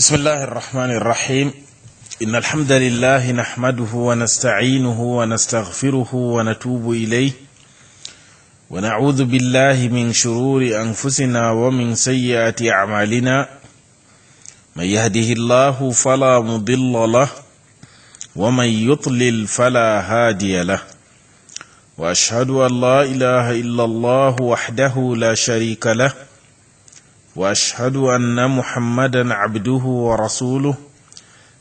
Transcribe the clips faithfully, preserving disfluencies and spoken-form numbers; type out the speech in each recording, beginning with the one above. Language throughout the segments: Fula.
بسم الله الرحمن الرحيم. إن الحمد لله نحمده ونستعينه ونستغفره ونتوب إليه، ونعوذ بالله من شرور أنفسنا ومن سيئات أعمالنا. من يهده الله فلا مضل له، ومن يضلل فلا هادي له. وأشهد أن لا إله إلا الله وحده لا شريك له، وأشهد أن محمدا عبده ورسوله،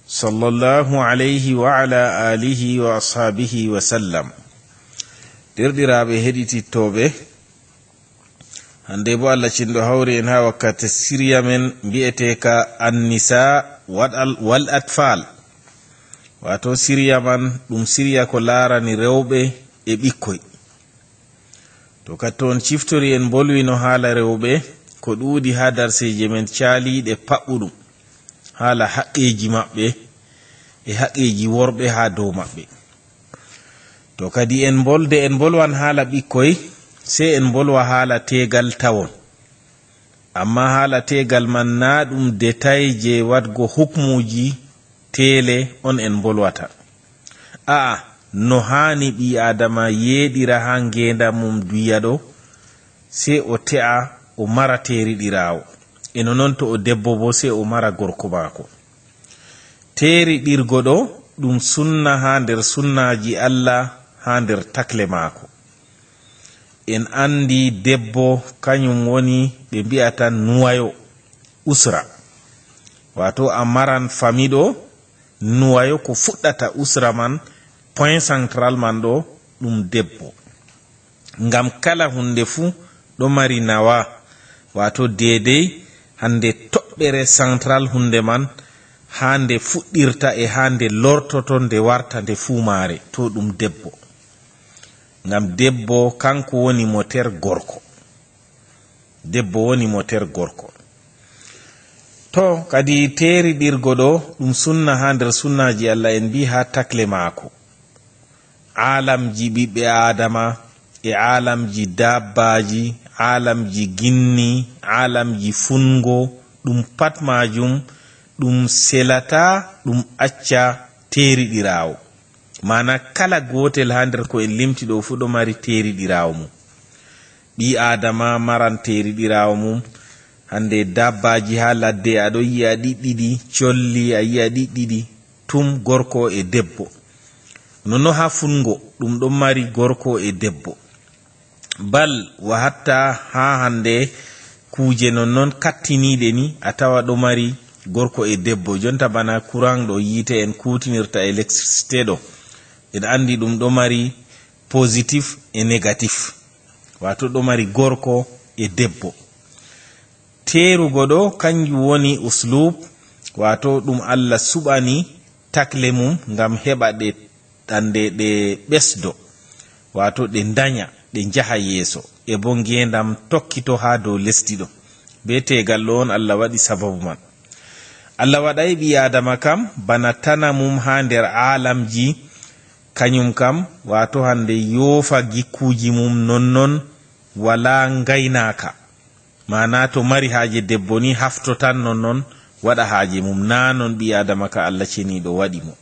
صلى الله عليه وعلى آله وأصحابه وسلم. Deerɗiraaɓe heɗitittooɓe, hannde bo Allah cinɗo hawri en haa wakkati siriya men mbi'eteeka Annisa wal, wal Atfal. Waato siriya man, ɗum siriya ko laarani rewɓe e ɓikkoy. To kadi to on ciftori en mbolwino haala rewɓe, ko ɗuuɗi haa darseeje men caaliiɗe paɓɓuɗum, haala haqqeeji maɓɓe e haqqeeji worɓe haa dow maɓɓe. To kadi en mbolde, en mbolwan haala ɓikkoy, sey en mbolwa haala teegal tawon. Amma haala teegal man naa ɗum detay je waɗgo hukmuuji teele on en mbolwata. A'a, no haani ɓii Aadama yeeɗira haa ngeendam mum duya ɗo, sey o te'a o mara teeriɗiraawo. E no non to o debbo boo, sey o mara gorko maako. Teeriɗirgo ɗo, ɗum sunna haa nder sunnaaji Allah, haa nder takle maako. En anndi debbo, kañum woni ɓe mbi'ata nuwayo usra. Waato a maran fami ɗo, nuwayo ko fuɗɗata usra man, point central man ɗo, ɗum debbo. Ngam kala huunde fuu ɗo mari nawa, waato deedey hande toɓɓere central huunde man, haa nde fuɗɗirta e haa nde lortoto, nde warta nde fuu maare, to ɗum debbo. Ngam debbo kanko woni moter gorko. Debbo woni moter gorko. To kadi teeriɗirgo ɗo, ɗum sunna haa nder sunnaaji Allah, en mbii haa takle maako. Aalamji ɓiɓɓe Aadama e aalamji dabbaaji, aalamji ginni, aalamji fungo, ɗum pat maajum ɗum selataa, ɗum acca teeriɗiraawo. Maana kala gootel haa nder ko en limti ɗo fuu ɗo mari teeriɗiraawo mum. Ɓii Aadama maran teeriɗiraawo mum. Hande dabbaaji haa ladde, a ɗo yi'a ɗiɗɗiɗi, colli, a yi'a ɗiɗɗiɗi, tum gorko e debbo. Nonno haa fungo, ɗum ɗon mari gorko e debbo. Bal wa hatta haa hande kuuje nonnon kattiniiɗe ni, a tawa ɗo mari gorko e debbo. Jonta bana kuraŋ ɗo, yiite en kuutinirta, électricité ɗo, en anndi ɗum ɗo mari positif e négatif, waato ɗo mari gorko e debbo. Teerugo ɗo, kanjum woni uslub, waato ɗum Allah suɓani takle mum ngam heɓa ɗe, ɗande ɗe ɓesdo, waato ɗe ndanya, ɗe njaha yeeso, e bo ngeendam tokkito haa dow lesdi ɗo. Be teegal ɗo on Allah waɗi sababu man. Allah waɗay ɓii Aadama kam bana tana mum haa nder aalamji, kañum kam, waato hande yoofa gikkuuji mum, nonnon walaa ngaynaaka. Maana to mari haaje debbo ni, haftotan nonnon waɗa haaje mum. Naa non ɓii Aadama ka Allah ceniiɗo waɗi mo.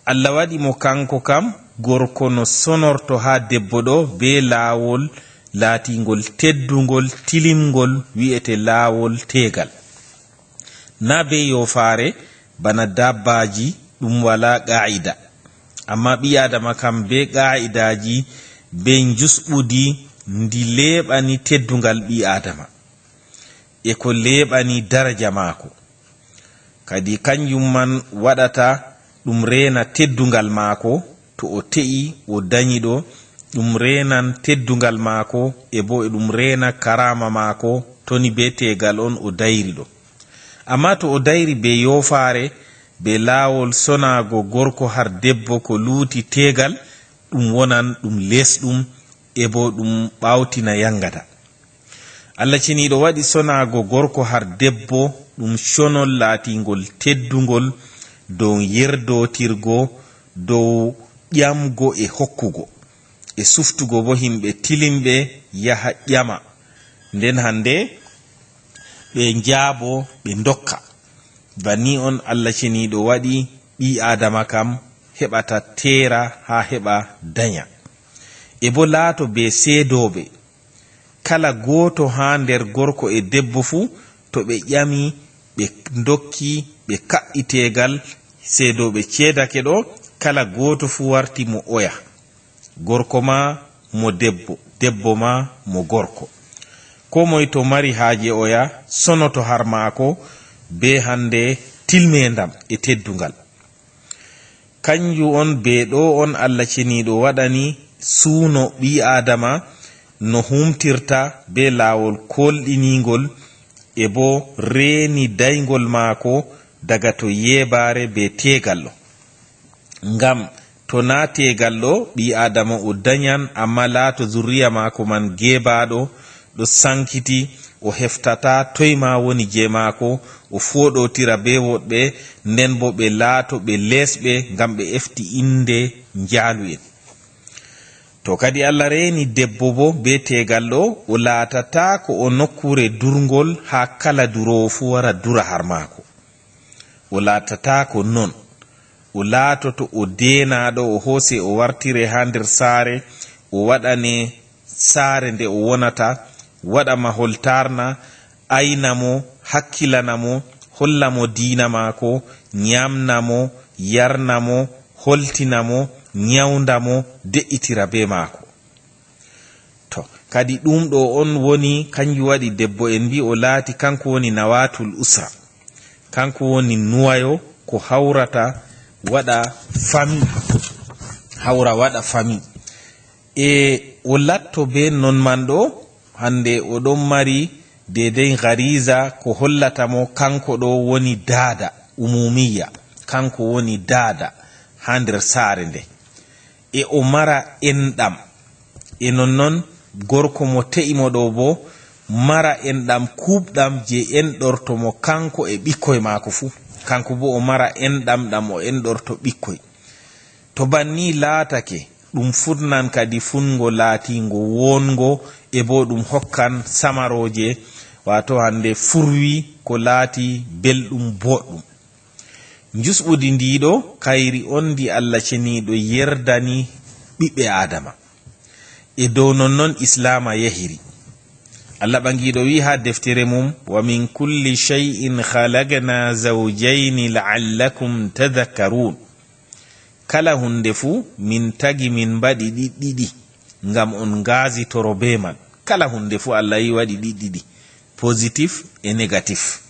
Allah waɗi mo kanko kam gorko no sonorto haa debbo ɗo be laawol laatingol teddungol, tilimngol, wi'ete laawol teegal. Naa be yoofaare bana dabbaaji, ɗum walaa qaa'ida. Ammaa ɓii Aadama kam be qaa'idaaji, be njusɓudi, ndi leeɓani teddungal ɓii Aadama, e ko leeɓani daraja maako. Kadi kanjum man waɗata ɗum reena teddungal maako, to o te'i, o danyi ɗo, ɗum reenan teddungal maako, e bo e ɗum reena karaama maako, to ni be teegal on o dayri ɗo. Ammaa to o dayri be yoofaare, be laawol sonaago gorko har debbo ko luuti teegal, ɗum wonan ɗum leesɗum, e bo ɗum ɓawtina yangata. Allah ceniiɗo waɗi sonaago gorko har debbo ɗum conol laatingol teddungol dow yerdootirgo, dow ƴamgo e hokkugo, e suftugo bo himɓe tilimɓe yaha ƴama, nden hande ɓe njaabo, ɓe ndokka. Banni on Allah ceniiɗo waɗi ɓii Aadama kam heɓata teera haa heɓa danya. E bo laato be seedooɓe. Kala gooto haa nder gorko e debbo fuu, to ɓe ƴami, ɓe ndokki, ɓe kaɓɓi teegal, seedooɓe ceedake ɗo, kala gooto fuu warti mo oya. Gorko ma mo debbo, debbo ma mo gorko. Koo moy to mari haaje oya, sonoto har maako bee hande tilmeendam e teddungal. Kanjum on bee ɗo on Allah ceniiɗo waɗani suuno ɓii Aadama no huumtirta bee laawol koolɗiniingol e bo reeni dayngol maako daga to yeebaare bee teegal ɗo. Ngam to naa teegal ɗo, ɓii Aadama o danyan, ammaa laato zurriya maako man geebaaɗo, ɗo sankiti, o heftataa toy ma woni jey maako, o fooɗotira bee woɗɓe, nden boo ɓe laato ɓe leesɓe, ngam ɓe efti innde njaalu'en. To kadi Allah reeni debbo boo bee teegal ɗo, o laatataako o nokkuure durngol haa kala duroowo fuu wara dura har maako. O laatataako non. O laatoto o deenaaɗo, o hoose o wartire haa nder saare, o waɗane saare nde o wonata, waɗa mahol taarna, ayna mo, hakkilana mo, holla mo diina maako, nyaamna mo, yarna mo, holtina mo, nyawnda mo, de'itira bee maako. To, kadi ɗum ɗo on woni, kanjum waɗi debbo en mbi o laati, kanko woni nawatul usra. Kanko woni nuwayo ko hawrata waɗa fami, hawra waɗa fami. E o latto be non man ɗo, hande o ɗon mari deydey gariza ko hollata mo kanko ɗo woni daada, umumiya, kanko woni daada haa nder saare nde. E o mara enɗam. E nonnon gorko mo te'i mo ɗo boo mara enɗam kuuɓɗam je enɗorto mo kanko e ɓikkoy maako fuu. Kanko boo o mara enɗam ɗam o enɗorto ɓikkoy. To banni laatake, ɗum furnan kadi fungo laatingo woongo, e boo ɗum hokkan samarooje, waato hande furwi ko laati belɗum booɗɗum. Njusɓudi ndiiɗo kayri on ndi Allah ceniiɗo yerdani ɓiɓɓe Aadama. E dow nonnon Islaama yahiri. Allah ɓaŋgiiɗo wi'i haa deftere mum, "Wa min kulli shay'in khalaqna zawjayni la'allakum tadhakkarun." Kala huunde fuu min tagi min mbaɗi ɗiɗɗiɗi ngam on ngaazitoro bee man. Kala huunde fuu Allah wi'i waɗi ɗiɗɗiɗi, positif e negatif.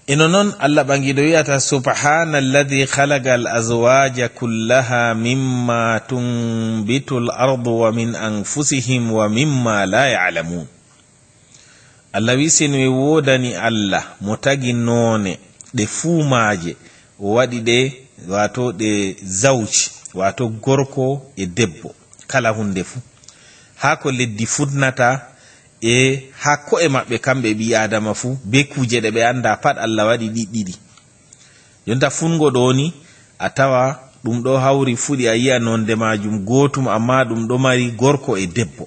E nonnon Allah ɓaŋgiiɗo wi'ata, "Subhaana alladhi khalaqa al-azwaja kullaha mimma tunbitu al-ardu wa min anfusihim wa mimma la ya'lamun." Allah wi'i, "Seni e woodani Allah mo tagi noone ɗe fuu maaje, o waɗi ɗe, waato ɗe zawj, waato gorko e debbo, kala huunde fuu. Haa ko leddi fuɗnata, e haa ko'e maɓɓe kamɓe ɓii Aadama fuu, bee kuuje ɗe ɓe anndaa pat Allah waɗi ɗiɗɗiɗi." Jonta fungo ɗo ni, a tawa ɗum ɗo hawri fuɗi, a yi'a nonde maajum gootum, ammaa ɗum ɗo mari gorko e debbo.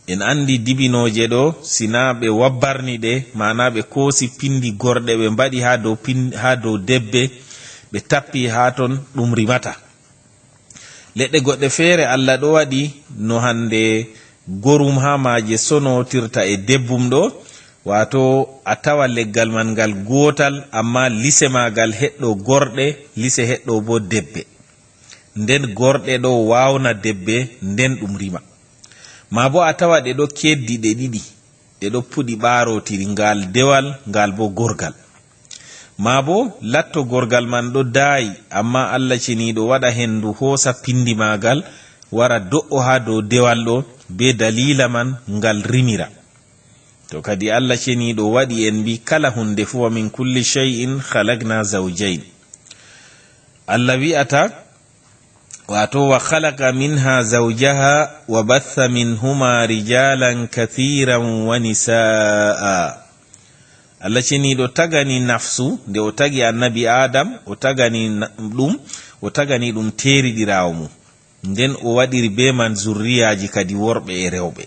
En anndi dibinooje ɗo, si naa ɓe wabbarni ɗe, maana ɓe koosi pindi gorɗe ɓe mbaɗi haa dow pin-, haa dow debbe, ɓe tappi haa ton, ɗum rimata. Leɗɗe goɗɗe feere Allah ɗo waɗi no hande gorum haa maaje sonotirta e debbum ɗo, waato a tawa leggal man ngal gootal, ammaa lise maagal heɗɗo gorɗe, lise heɗɗo boo debbe. Nden gorɗe ɗo waawna debbe, nden ɗum rima. Maa boo a tawa ɗe ɗo keeddi ɗe ɗiɗi, ɗe ɗo puɗi ɓaarotiri, ngal dewal, ngal boo gorgal. Maa boo latto gorgal man ɗo daayi, ammaa Allah ceniiɗo waɗa hendu hoosa pindi maagal, wara do'o haa dow dewal ɗo, bee daliila man ngal rimira. To kadi Allah ceniiɗo waɗi en mbi kala huunde fuu, "Wa min kulli shay'in khalaqna zawjayn." Allah wi'ata, waato, "Wa khalaqa minha zawjaha wa batha minhuma rijalan kathiran wa nisaa." Allah ceniiɗo tagani nafsu, nde o tagi annabi Adam, o tagani na-, ɗum, o tagani ɗum teeriɗiraawo mum. Nden o waɗiri bee man zurriyaaji kadi worɓe e rewɓe.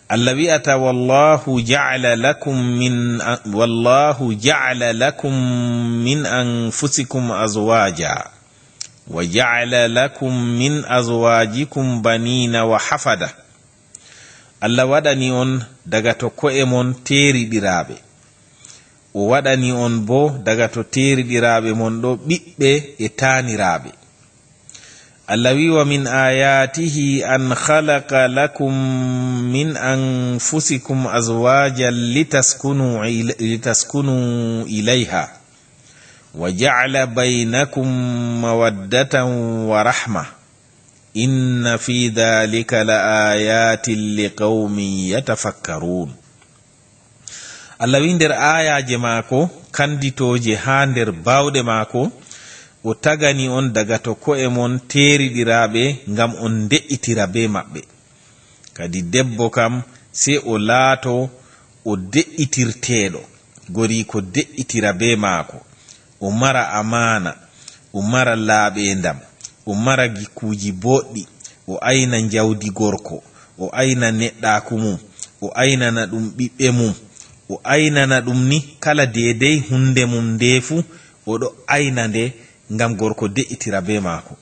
Allah wi'ata, "Wallahu ja'ala lakum min, wallahu ja'ala lakum min anfusikum azwaja, wa ja'ala lakum min azwajikum banina wa hafada." Allah waɗani on daga to ko'e mon teeriɗiraaɓe. O waɗani on bo daga to teeriɗiraaɓe mon ɗo ɓiɓɓe e taaniraaɓe. Allah wi, "Wa min ayatihi an khalaqa lakum min anfusikum azwajan litaskunu il-, litaskunu ilayha. Wa ja'ala baynakum mawaddatan wa rahma. Inna fi dhalika la ayatin liqawmin yatafakkarun." Allah wi nder aayaaje maako kannditooje haa nder baawɗe maako, o tagani on daga to ko'e mon teeriɗiraaɓe ngam on nde'itira bee maɓɓe. Kadi debbo kam, sey o laato o de'itirteeɗo, goriiko de'itira bee maako, o mara amaana, o mara laaɓeendam, o mara gikkuuji booɗɗi, o ayna njawdi gorko, o ayna neɗɗaaku mum, o aynana ɗum ɓiɓɓe mum, o aynana ɗum ni kala deedey hunnde mum nde fuu, o ɗo ayna nde ngam gorko de'itira bee maako.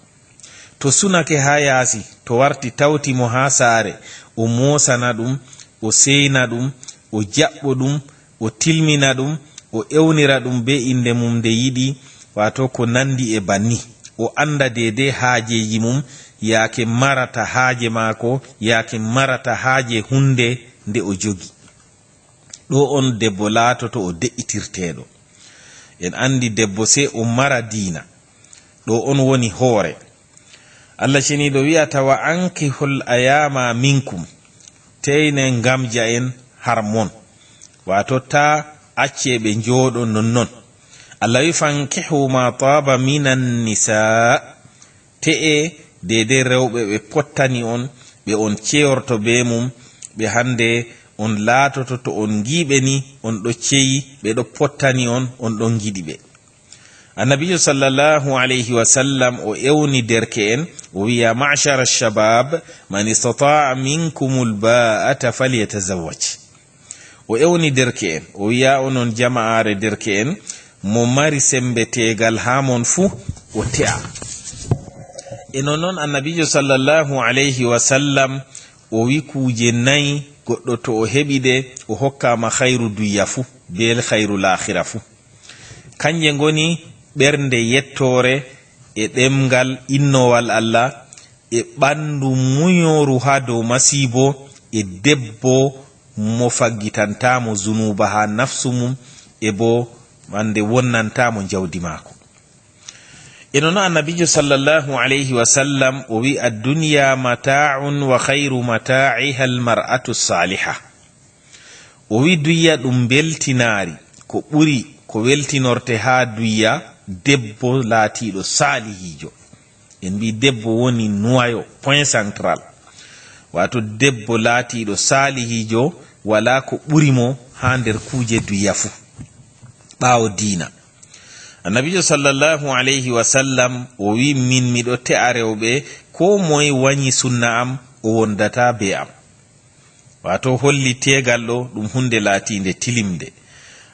To sunake haa yaasi, to warti tawti mo haa saare, o moosana ɗum, o seyna ɗum, o jaɓɓo ɗum, o tilmina ɗum, o ewnira ɗum bee innde mum nde yiɗi, waato ko nanndi e banni. O annda deedey haajeeji mum, yaake marata haaje maako, yaake marata haaje hunnde nde o jogi. Ɗo on debbo laatoto o de'itirteeɗo. En anndi debbo sey o mara diina. Ɗo on woni hoore. Allah Ceniiɗo wi'ata, "Wa ankihul ayama minkum." Teyne ngamja'en har mon. Waato taa acce ɓe njooɗo nonnon. Allah wi, "Fankihu ma taba minan nisa." Te'e deedey rewɓe ɓe pottani on, ɓe on ceyorto bee mum, ɓe hannde on laatoto to on ngiiɓe ni, on ɗo ceyi, ɓe ɗo pottani on, on ɗon ngiɗi ɓe. Annabiijo sallallahu alayhi wa sallam o ewni derke'en, o wi'a, "Ma'shara shabab, man istata'a minkumul ba'ata falyatazawwaj." O ewni derke'en, o wi'a, "Onon jama'aare derke'en, mo mari sembe teegal haa mon fuu, o te'a." E nonnon Annabiijo sallallahu alayhi wa sallam o wi kuuje nayi goɗɗo to o heɓi ɗe, o hokkaama khayru dunya fuu, bee khayru laakhira fuu. Kanje ngoni ɓernde yettoore e ɗemngal innowal Allah, e ɓanndu munyooru haa dow masiibo, e debbo mo faggitantaa mo zunuuba haa nafsu mum, e boo hannde wonnantaa mo njawdi maako. E nono Annabiijo sallallahu alayhi wa sallam o wi, "Ad-dunya mata'un wa khayru mata'iha al-mar'atu salihah." O wi, "Dunya ɗum mbeltinaari, ko ɓuri ko weltinorte haa dunya debbo laatiiɗo saalihiijo." En mbi debbo woni noyau, point central. Waato debbo laatiiɗo saalihiijo, walaa ko ɓuri mo haa nder kuuje dunya fuu. Ɓaawo diina. Annabiijo sallallahu alayhi wa sallam o wi, "Min miɗo te'a rewɓe, koo moye wanyi sunna am, o wondataa bee am." Waato holli teegal ɗo ɗum huunde laatiinde tilimnde.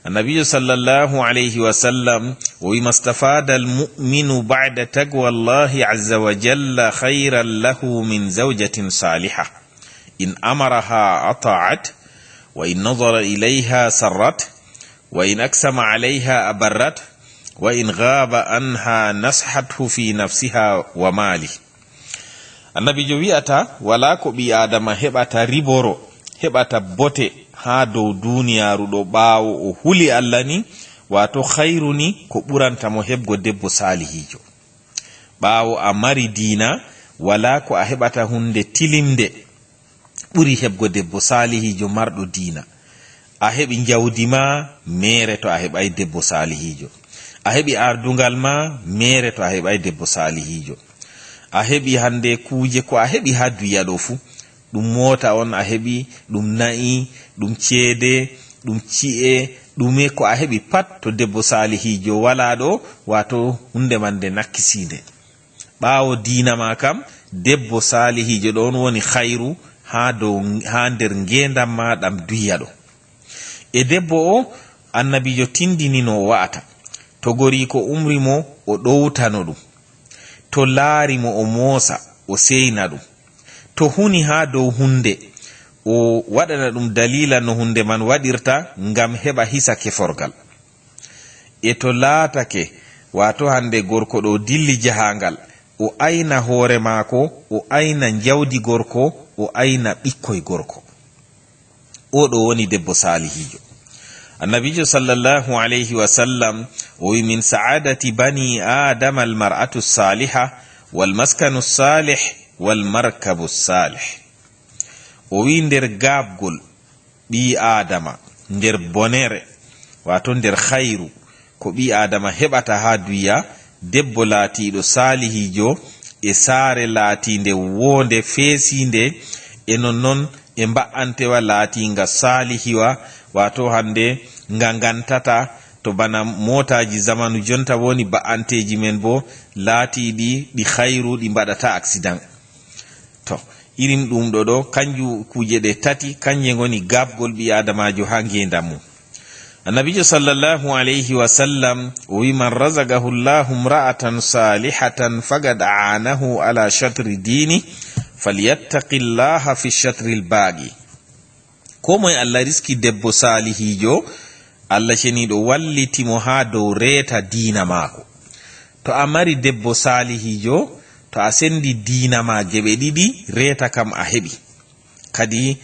Annabiijo sallallahu alayhi wa sallam o wi, "Mastafada al-mu'minu ba'da taqwa Allahi azza wa jalla khayran lahu min zawjatin salihah. In amaraha ata'at, wa in nadhara ilayha sarrat, wa in aqsama alayha abarrat, wa in ghaba anha nasahathu fi nafsiha wa mali." Annabiijo wi'ata, walaa ko ɓii Aadama heɓata riboro, heɓata bote haa dow duuniyaaru ɗo ɓaawo o huli Allah ni, waato khayru ni ko ɓuranta mo heɓgo debbo saalihiijo. Ɓaawo a mari diina, walaa ko a heɓata huunde tilimnde ɓuri heɓgo debbo saalihiijo marɗo diina. A heɓi njawdi ma, meere to a heɓaay debbo saalihiijo. A heɓi ardungal ma, meere to a heɓaay debbo saalihiijo. A heɓi hannde kuuje ko a heɓi haa dunya ɗo fuu. Ɗum moota on a heɓi, ɗum na'i, ɗum ceede, ɗum ci'e, ɗume ko a heɓi pat to debbo saalihiijo walaa ɗo, waato huunde man nde nakkisiinde. Ɓaawo diina ma kam, debbo saalihiijo ɗon woni khayru haa dow, haa nder ngeendam ma ɗam duya ɗo. E debbo o, annabiijo tindini no o wa'ata. To goriiko umri mo, o ɗowtano ɗum. To laari mo, o moosa, o seyna ɗum. To huni haa dow hunnde, o waɗana ɗum daliila no hunnde man waɗirta ngam heɓa hisa keforgal. E to laatake, waato hannde gorko ɗo dilli jahaangal, o ayna hoore maako, o ayna njawdi gorko, o ayna ɓikkoy gorko. O ɗo woni debbo saalihiijo. Annabiijo sallallahu alayhi wa sallam o wi, "Min sa'adati bani Adama al-mar'atu saliha, wal maskanu salih, wal markabu salih." O wi, "Nder gaaɓgol ɓii Aadama, nder bonere, waato nder khayru, ko ɓii Aadama heɓata haa duya, debbo laatiiɗo saalihiijo, e saare laatiinde woonde, feesiinde, e nonnon e mba'antewa laatiinga saalihiwa, waato hannde nga ngantata, to bana mootaaji zamanu jonta woni ba'anteeji men bo laatiiɗi ɗi khayru, ɗi mbaɗata aksidan." To, irin ɗum ɗo ɗo, kanju kuuje ɗe tati, kanje ngoni gaaɓgol ɓii Aadamaajo haa ngeendam mum. Annabiijo sallallahu alayhi wa sallam o wi, "Man razaqahu Allahu imra'atan salihatan faqad a'anahu ala shatri dini, falyattaqillaha fi shatril baaqi." Ko moye Allah riski debbo saalihiijo, Allah ceniiɗo walliti mo haa dow reeta diina maako. To a mari debbo saalihiijo, to a sendi diina ma geɓe ɗiɗi, reeta kam a heɓi. Kadi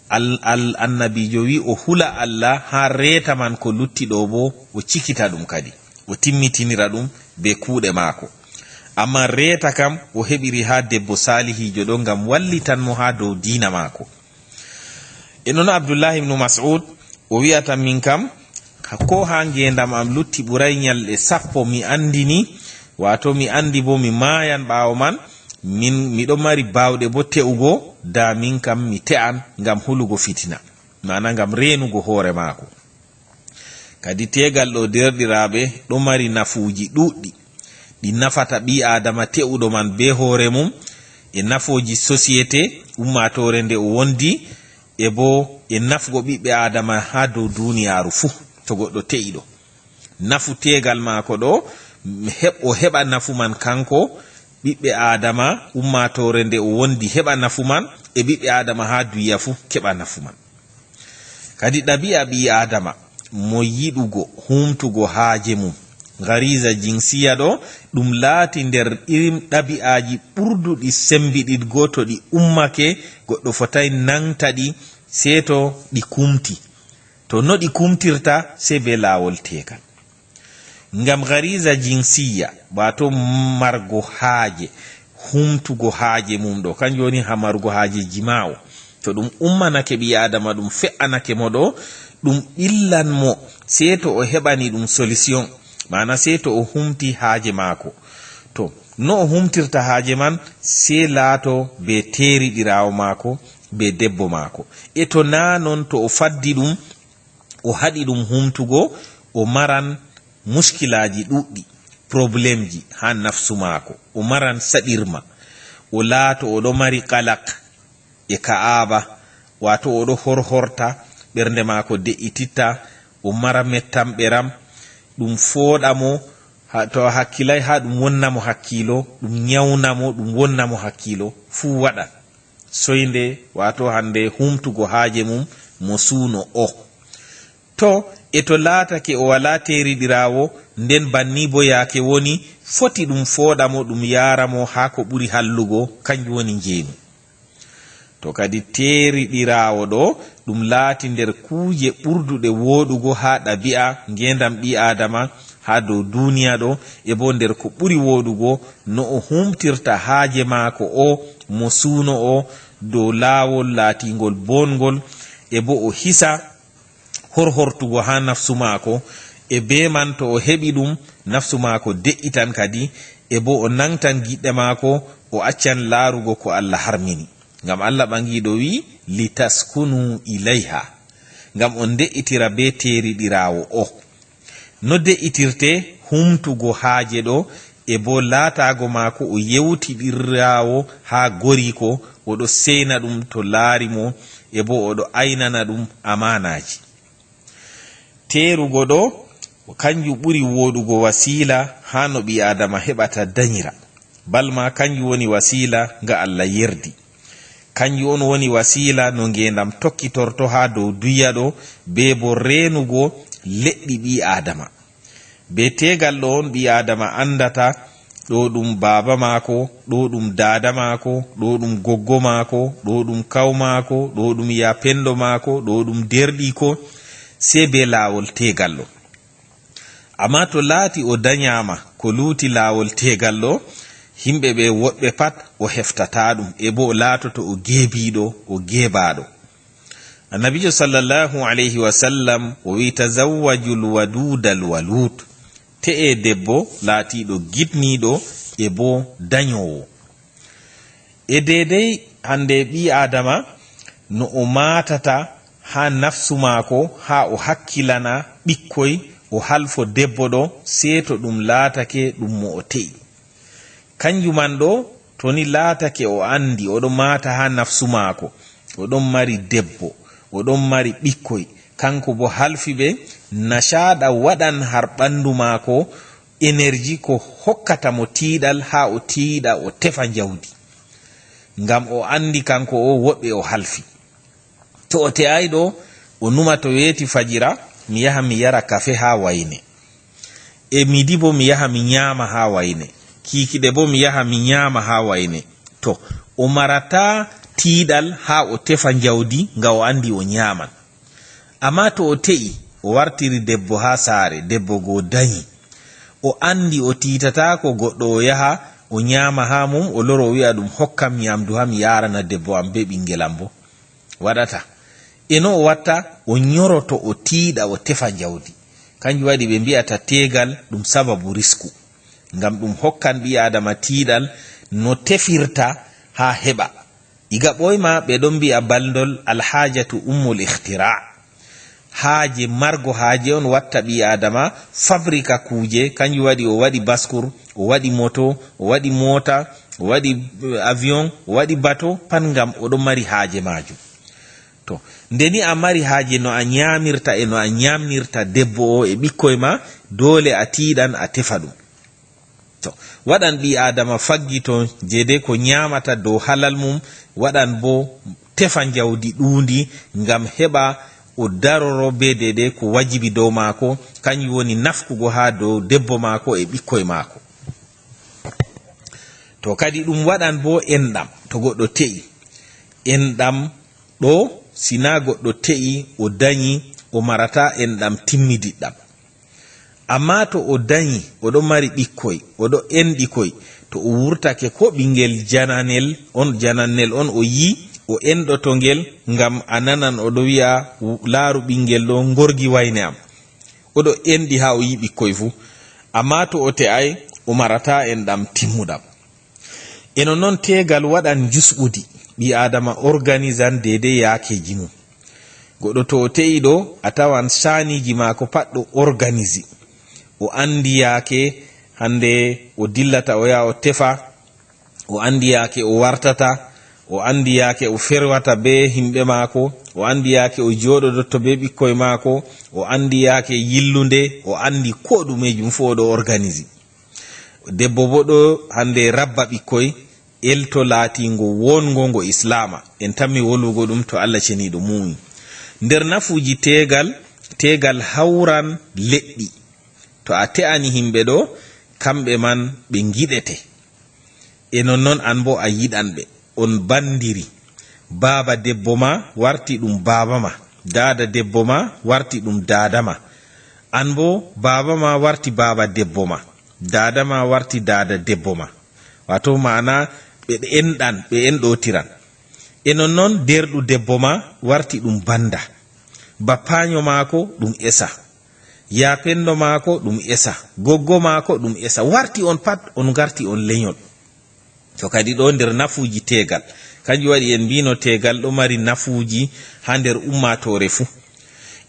al-, al-, annabiijo wi o hula Allah haa reeta man ko lutti ɗo bo o cikita ɗum kadi. O timmitinira ɗum be kuuɗe maako. Ammaa reeta kam o heɓiri haa debbo saalihiijo ɗo ngam wallitan mo haa dow diina maako. E non Abdullahi ibnu Mas'ud o wi'ata min kam, ko haa ngeendam am lutti ɓuray nyalɗe sappo mi anndini, waato mi anndi bo mi maayan ɓaawo man, min miɗo mari baawɗe bo te'ugo, da min kam mi te'an ngam hulugo fitina, maana ngam reenugo hoore maako. Kadi teegal ɗo, deerɗiraaɓe, ɗo mari nafuuji ɗuuɗɗi. Ɗi nafata ɓii Aadama te'uɗo man bee hoore mum, e nafooji sosiyete, ummaatoore nde o wondi, e boo e nafgo ɓiɓɓe Aadama haa dow duuniyaaru fuu, to goɗɗo te'iɗo. Nafu teegal maako ɗo, heɓ-, o heɓa nafu man kanko, ɓiɓɓe Aadama, ummaatoore nde o wondi heɓa nafu man, e ɓiɓɓe Aadama haa duya fuu keɓa nafu man. Kadi ɗabi'a ɓii Aadama, mo yiɗugo huumtugo haaje mum. Gariza jinsiya ɗo, ɗum laati nder irin ɗabi'aaji ɓurduɗi sembiɗiɗgo to ɗi ummake, goɗɗo fotaay naŋgta ɗi, sey to ɗi kumti. To no ɗi kumtirta, sey bee laawol teegal. Ngam gariza jinsiya, waato margo haaje, humtugo haaje mum ɗo, kanjum woni ha marugo haaje jimaawo. To ɗum ummanake ɓii Aadama, ɗum fe'anake mo ɗo, ɗum ɓillan mo, sey to o heɓani ɗum solution, maana sey to o humti haaje maako. To, no o humtirta haaje man, sey laato be teeriɗiraawo maako, be debbo maako. E to naa non, to o faddi ɗum, o haɗi ɗum humtugo, o maran muskilaaji ɗuuɗɗi, problemji haa nafsu maako, o maran saɗirma, o laato o ɗo mari qalaq e ka'aba, waato o ɗo horhorta, ɓernde maako de'ititta, o mara mettamɓeram, ɗum fooɗa mo, ha, to a hakkilay haa ɗum wonna mo hakkiilo, ɗum nyawna mo, ɗum wonna mo hakkiilo, fuu waɗan. Soynde, waato hande humtugo haaje mum mo suuno o. To e to laatake o walaa teeriɗiraawo, nden banni bo yaake woni, foti ɗum fooɗa mo, ɗum yaara mo haa ko ɓuri hallugo, kanjum woni njeenu. To kadi teeriɗiraawo ɗo, ɗum laati nder kuuje ɓurduɗe wooɗugo haa ɗabi'a ngeendam ɓii Aadama haa dow duuniya ɗo, e bo nder ko ɓuri wooɗugo no o humtirta haaje maako o mo suuno o dow laawol laatingol boongol, e bo o hisa horhortugo haa nafsu maako, e bee man to o heɓi ɗum, nafsu maako de'itan kadi, e bo o naŋgtan giɗɗe maako, o accan laarugo ko Allah harmini. Ngam Allah ɓaŋgiiɗo wi'i, "Litaskunu ilayha." Ngam on de'itira bee teeriɗiraawo o. No de'itirte humtugo haaje ɗo, e boo laataago maako o yewtiɗiraawo haa goriiko, o ɗo seyna ɗum to laari mo, e boo o ɗo aynana ɗum amaanaaji. Teerugo ɗo, kanjum ɓuri wooɗugo wasiila haa no ɓii-aadama heɓata danyira. Bal ma kanjum woni wasiila nga Allah yerdi. Kanjum on woni wasiila no ngeendam tokkitorto haa dow duya ɗo, bee bo reenugo leɗɗi ɓii-aadama. Bee teegal ɗo on ɓii-aadama anndata ɗo ɗum baaba maako, ɗo ɗum daada maako, ɗo ɗum goggo maako, ɗo ɗum kaw maako, ɗo ɗum yapenndo maako, ɗo ɗum deerɗiiko, sey bee laawol teegal ɗo. Ammaa to laati o danyaama ko luuti laawol teegal ɗo, yimɓe ɓe woɗɓe pat o heftataa ɗum, e boo o laatoto o geebiiɗo, o geebaaɗo. Annabiijo sallallahu alayhi wa sallam o wi'i, "Tazawwajul waduudal waluud." Te'e debbo laatiiɗo giɗniiɗo e boo danyoowo. E deydey hannde ɓii-aadama no o maatata haa nafsu maako, haa o hakkilana ɓikkoy, o halfo debbo ɗo, sey to ɗum laatake ɗum mo o te'i. Kanjum man ɗo, to ni laatake o anndi, o ɗon maata haa nafsu maako, o ɗon mari debbo, o ɗon mari ɓikkoy, kanko bo halfi ɓe, nashaɗa waɗan har ɓanndu maako, enerji ko hokkata mo tiiɗal haa o tiiɗa, o tefa njawdi. Ngam o anndi kanko o woɗɓe o halfi. To o te'aay ɗo, o numa to weeti fajira, mi yaha mi yara kafe haa wayne. E midi bo mi yaha mi nyaama haa wayne. Kiikiɗe bo mi yaha mi nyaama haa wayne. To, o marataa tiiɗal haa o tefa njawdi nga o anndi o nyaaman. Ammaa to o te'i, o wartiri debbo haa saare, debbo go danyi. O anndi o tiitataako goɗɗo o yaha, o nyaama haa mum, o loro o wi'a ɗum, "Hokkam nyaamdu haa mi yaarana debbo am bee ɓiŋngel am bo." Waɗata. E no o watta, o nyoroto, o tiiɗa, o tefa njawdi. Kanjum waɗi ɓe mbi'ata teegal ɗum sababu risku. Ngam ɗum hokkan ɓii-aadama tiiɗal no tefirta haa heɓa. Iga ɓooyma ɓe ɗon mbi'a balndol alhaajatu ummul ikhtira. Haaje, margo haaje on watta ɓii-aadama fabrika kuuje, kanjum waɗi o waɗi baskur, o waɗi moto, o waɗi moota, o waɗi, eh, avion, o waɗi bato, pat ngam o ɗon mari haaje maajum. To, nde ni a mari haaje no a nyaamirta e no a nyaamirta debbo o e ɓikkoy ma, doole a tiiɗan a tefa ɗum. To, waɗan ɓii-aadama faggito jeede ko nyaamata dow halal mum, waɗan bo tefa njawdi ɗuundi ngam heɓa o daroro bee deede ko wajibi dow maako, kanjum woni nafkugo haa dow debbo maako e ɓikkoy maako. To, kadi ɗum waɗan bo enɗam, to goɗɗo te'i. Enɗam ɗo, si naa goɗɗo te'i, o danyi, o marataa enɗam timmidiɗɗam. Ammaa to o danyi, o ɗo mari ɓikkoy, o ɗo enɗi koy, to o wurtake ko ɓiŋngel jananel on, jananel on o yi'i, o enɗoto ngel, ngam a nanan o ɗo wi'a, "Laaru ɓiŋngel ɗo, ngorgi wayne am." O ɗo enɗi haa o yi'i ɓikkoy fuu. Ammaa to o te'aay, o marataa enɗam timmuɗam. E nonnon teegal waɗan jusɓudi, ɓii-aadama organisan deydey yaakeeji mum. Goɗɗo to o te'i ɗo, a tawan saaniiji maako pat ɗo organisi. O anndi yaake hannde o dillata o yaha o tefa, o anndi yaake o wartata, o anndi yaake o ferwata bee yimɓe maako, o anndi yaake o jooɗodoto bee ɓikkoy maako, o anndi yaake yillunde, o anndi koo ɗumeejum fuu o ɗo organisi. Debbo bo ɗo hannde rabba ɓikkoy, elto laatiingo woɗngo ngo Islaama. En tammi wolwugo ɗum to Allah ceniiɗo muuyi. Nder nafuuji teegal, teegal hawran leɗɗi. To a te'ani yimɓe ɗo, kamɓe man ɓe ngiɗete. E nonnon an bo a yiɗan ɓe. On banndiri. Baaba debbo ma warti ɗum baaba ma. Daada debbo ma warti ɗum daada ma. An bo baaba ma warti baaba debbo ma. Daada ma warti daada debbo ma. Waato maana ɓe enɗan, ɓe enɗootiran. E nonnon deerɗu debbo ma warti ɗum bannda. Bappaanyo maako ɗum esa. Yaapenndo maako ɗum esa. Goggo maako ɗum esa. Warti on pat, on ngarti on lenyol. To kadi ɗo nder nafuuji teegal. Kanjum waɗi en mbiino teegal ɗo mari nafuuji haa nder ummaatoore fuu.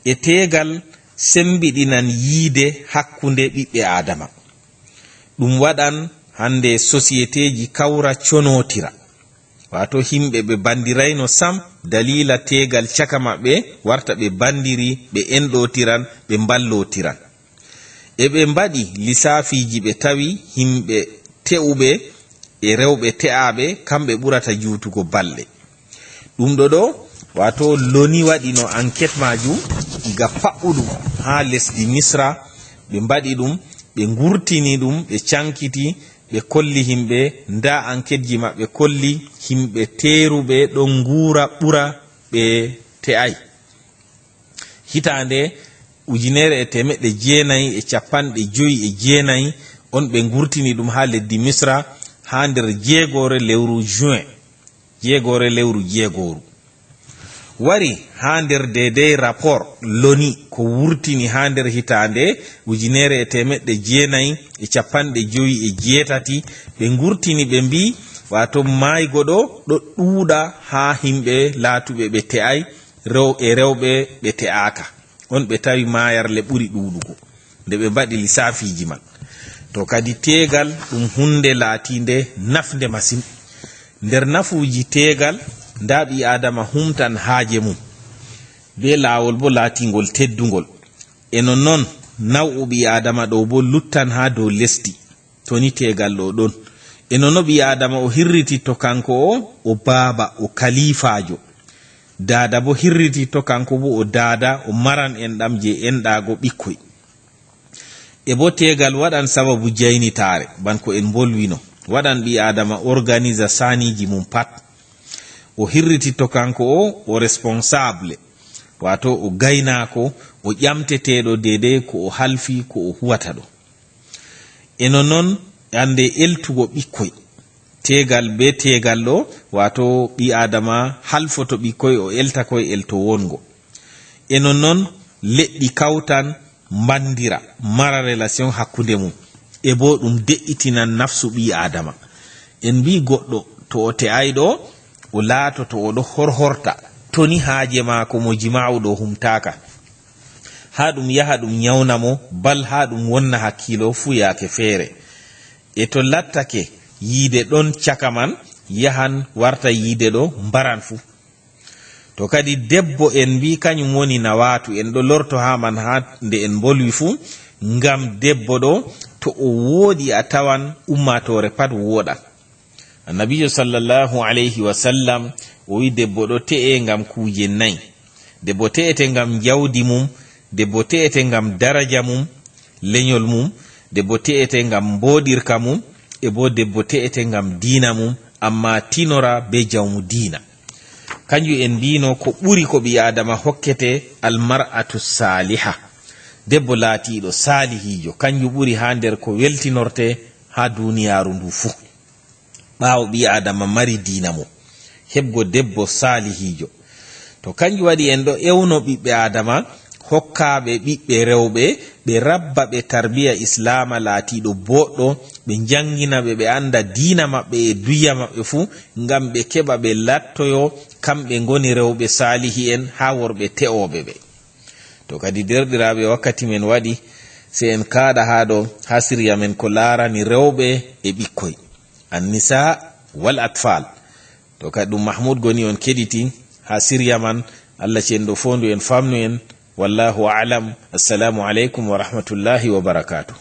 E teegal semmbiɗinan yiide hakkunde ɓiɓɓe Aadama. Ɗum waɗan hannde sosiyeteeji kawra conootira. Waato himɓe ɓe banndirayno sam daliila teegal caka maɓɓe warta ɓe banndiri, ɓe enɗootiran, ɓe mballootiran. E ɓe mbaɗi lisaafiiji ɓe tawi himɓe te'uɓe e rewɓe te'aaɓe kamɓe ɓurata juutugo balɗe. Ɗum ɗo ɗo, waato loni waɗino enquête majum iga paɓɓuɗum haa lesdi Misra, ɓe mbaɗi ɗum, ɓe ngurtini ɗum, ɓe cankiti, ɓe kolli himɓe, nda enquêteji maɓɓe kolli himɓe teeruɓe ɗon nguura ɓura ɓe te'ay. Hitaande ujunere e teemeɗɗe jeenayi e capanɗe joyi e jeenayi, on ɓe ngurtini ɗum haa leddi Misra haa nder jeegoore lewru juin, jeegoore lewru jeegooru. Wari haa nder deedey rapport loni ko wurtini haa nder hitaande ujunere e teemeɗɗe jeenayi e capanɗe joyi e jeetati, ɓe ngurtini ɓe mbii, waato maaygo ɗo ɗo ɗuuɗa haa himɓe laatuɓe ɓe te'ay, rew-, e rewɓe ɓe te'aaka. On ɓe tawi maayarle ɓuri ɗuuɗugo. Nde ɓe mbaɗi lisaafiiji man. To kadi teegal ɗum hunnde laatiinde nafnde masin. Nder nafuuji teegal, nda ɓii Aadama humtan haaje mum, bee laawol bo laatingol teddungol. E nonnon, naw'u ɓii Aadama ɗo bo luttan haa dow lesdi. To ni teegal ɗo ɗon. E nonno ɓii Aadama o hirrititto kanko o, o baaba, o kaliifaajo. Daada bo hirrititto kanko bo o daada, o maran enɗam je enɗaago ɓikkoy. E bo teegal waɗan sababu jaynitaare, ban ko en mbolwino. Waɗan ɓii Aadama organisa saaniiji mum pat. O hirrititto kanko o, o responsable. Waato o gaynaako, o ƴamteteeɗo deedey ko o halfi, ko o huwata ɗo. E nonnon, ande eltugo ɓikkoy. Teegal be teegal ɗo, waato ɓii Aadama halfoto ɓikkoy, o elta koy elto wongo. E nonnon, leɗɗi kawtan, mbandira, mara relation hakkunde mum. E bo ɗum de'itinan nafsu ɓii Aadama. En mbii goɗɗo, to o te'ayɗo, o laatoto o ɗo horhorta. To ni haaje maako mo jima'u ɗo humtaaka. Haa ɗum yaha ɗum nyawna mo, bal haa ɗum wonna hakkiilo fuu yaake feere. E to lattake yiide ɗon caka man, yahan warta yiide ɗo mbaran fuu. To kadi debbo en mbii kanyum woni nawaatu, en ɗo lorto haa man haa nde en mbolwi fuu, ngam debbo ɗo, to o wooɗi a tawan ummaatoore pat wooɗan. Annabiijo sallallahu alayhi wa sallam o wi debbo ɗo te'e ngam kuuje nayi. Debbo te'ete ngam jawdi mum, debbo te'ete ngam daraja mum, lenyol mum, debbo te'ete ngam mbooɗirka mum, e bo debbo te'ete ngam diina mum, ammaa tinora be jawmu diina. Kanjum en mbiino ko ɓuri ko ɓii Aadama hokkete almar'atu saaliha. Debbo laatiiɗo saalihiijo, kanjum ɓuri haa nder ko weltinorte haa duuniyaaru ndu fuu. Ɓaawo ɓii Aadama mari diina mum, heɓgo debbo saalihiijo. To kanjum waɗi en ɗo ewno ɓiɓɓe Aadama, hokkaaɓe ɓiɓɓe rewɓe, ɓe rabba ɓe tarbiya Islaama laatiiɗo booɗɗo, ɓe njanngina ɓe, ɓe annda diina maɓɓe e duya maɓɓe fuu, ngam ɓe keɓa ɓe lattoyo, kamɓe ngoni rewɓe saalihi'en haa worɓe te'ooɓe ɓe. To kadi, deerɗiraaɓe, wakkati men waɗi, sey en kaaɗa haa ɗo, haa sirya men ko laarani rewɓe e ɓikkoy. Annisa wal atfal. To kadi ɗum Mahmud goni on keɗiti haa sirya man, Allah cenɗo foondu en, famnu en. Wallahu a'lam. Assalamu aleykum wa rahmatullahi wa barakatuh.